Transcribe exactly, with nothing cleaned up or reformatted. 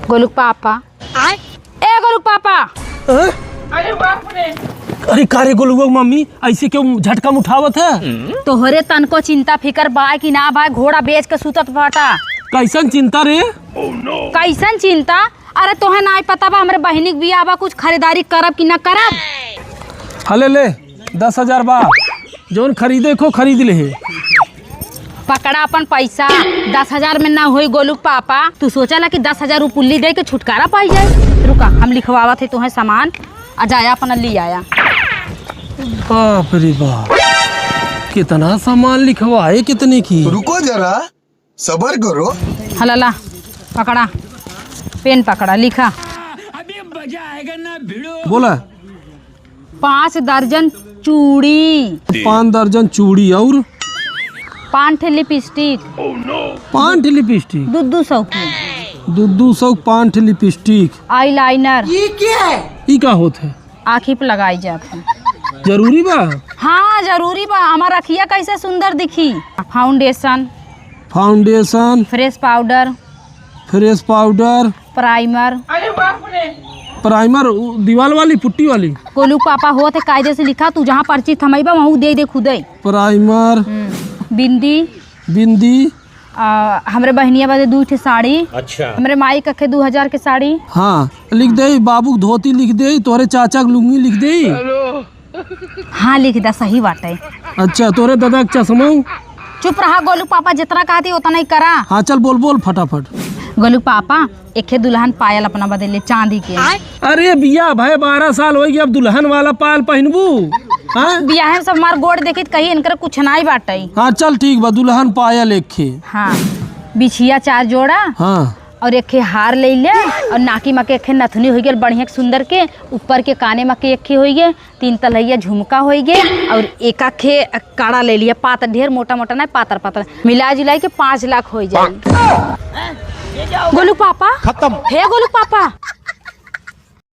गोलू के पापा। आय? ए गोलू के पापा। हैं? अरे बाप रे। अरे का रे गोलुआ के मम्मी, ऐसे क्यों झटका उठावत है? तोहरे तनको चिंता फिकर बा कि ना बा, घोड़ा बेच के सुतत बाटा। कैसन चिंता रे? कैसन चिंता? अरे तोहे नाई पता बा, हमरे बहिनी के बियाह बा, कुछ खरीदारी करब कि ना करब? हले ले, दस हजार बा, जौन खरीदे को खरीद ले। पकड़ा अपन पैसा। दस हजार में ना होई गोलू के पापा, तू सोचा ला कि दस हजार रुपुल्ली दे के छुटकारा पाई जाए। रुका, हम लिखवावत है तोहे सामान, आ जाया अपना ले आया। बाप रे बाप, कितना सामान लिखवाए, कितने की? रुको जरा, सबर करो। हला ला, पकड़ा, पेन पकड़ा, लिखा। बोला। पाँच दर्जन चूड़ी। पाँच दर्जन चूड़ी और? पाँच ठे लिपस्टिक। पाँच ठे लिपस्टिक? दू दू सौ की। दू दू सौ पाँच ठे लिपस्टिक। आईलाइनर। ई का होत है? आँखी पे लगाई जात है। जरूरी बा? हाँ, जरूरी बा। हमार अखिया कैसे सुंदर दिखी। फाउंडेशन। फाउंडेशन। फ्रेश पाउडर। फ्रेश पाउडर। प्राइमर। प्राइमर, उ, दीवाल वाली, पुट्टी वाली? गोलू के पापा होत है, कायदे से लिखा, तू जहाँ पर्ची थमइबा, वहाँ दे दे खुदे। प्राइमर। हम्म, बिंदी। बिंदी। आ, हमरे बहिनिया बदे दू ठे साड़ी। अच्छा। हमरे माई कखे दू हजार के साड़ी। हाँ, लिख दे, बाबू के धोती लिख दे, तोहरे चाचा के लुंगी लिख दे। हाँ, लिख दा, सही बाटे। अच्छा, तोहरे दादा के चश्मा? चुप रहा गोलू पापा, जितना कहती उतना ही करा। हाँ, चल बोल, बोल फटाफट। गोलू पापा, एके दुल्हन पायल अपना बदे ले चांदी के। अरे बियाह भए बारह साल होइगे, अब दुल्हन वाला पायल पहिनबू? हाँ? बियाह में सब हमार गोड़ देखित कही इनकर कुछ नाई बाटे। हाँ, चल ठीक बा, दुल्हन पायल एके। हाँ, बिछिया चार जोड़ा। हाँ। और एके हार ले ले, और नाकी मा के एके नथुनी होइगे बढ़िया सुंदर के, ऊपर के काने मा के एके होइगे, तीन तलैया झुमका होइगे और एका खे कड़ा ले लिया, पातर, ढेर मोटा मोटा ना, पातर पातर, मिला जुलाई के पाँच लाख होइ जाई। गोलू पापा। खत्म। हे गोलू पापा,